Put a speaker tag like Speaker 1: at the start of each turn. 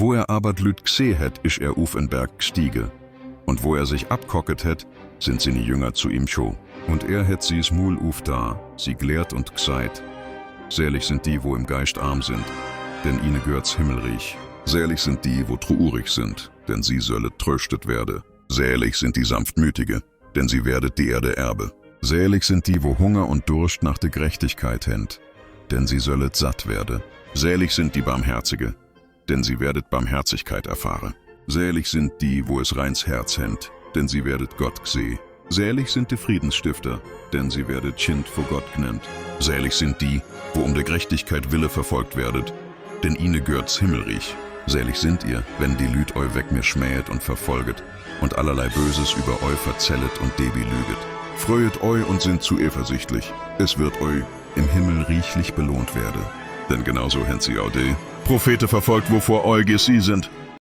Speaker 1: Wo er aber Lüt gseh het, isch er auf en Berg gstiege. Und wo er sich abkocket het, sind seine Jünger zu ihm scho. Und er het sie's Mul uf da, sie gelehrt und gseit. Selig sind die, wo im Geist arm sind, denn ihnen gehört's Himmelreich. Selig sind die, wo trurig sind, denn sie sollet tröstet werde. Selig sind die Sanftmütige, denn sie werdet die Erde erbe. Selig sind die, wo Hunger und Durst nach der Gerechtigkeit händ, denn sie sollet satt werde. Selig sind die Barmherzige, denn sie werdet Barmherzigkeit erfahre. Selig sind die, wo es reins Herz händ, denn sie werdet Gott gseh. Selig sind die Friedensstifter, denn sie werdet Kind vor Gott genannt. Selig sind die, wo um der Gerechtigkeit Wille verfolgt werdet, denn ihnen gehört's Himmelreich. Selig sind ihr, wenn die Lüd eu weg mir schmähet und verfolget und allerlei Böses über eu verzellet und debi lüget. Freuet eu und sind zu eversichtlich, es wird eu im Himmel reichlich belohnt werde. Denn genauso händ sie auch die Prophete verfolgt, wovor eu sie sind.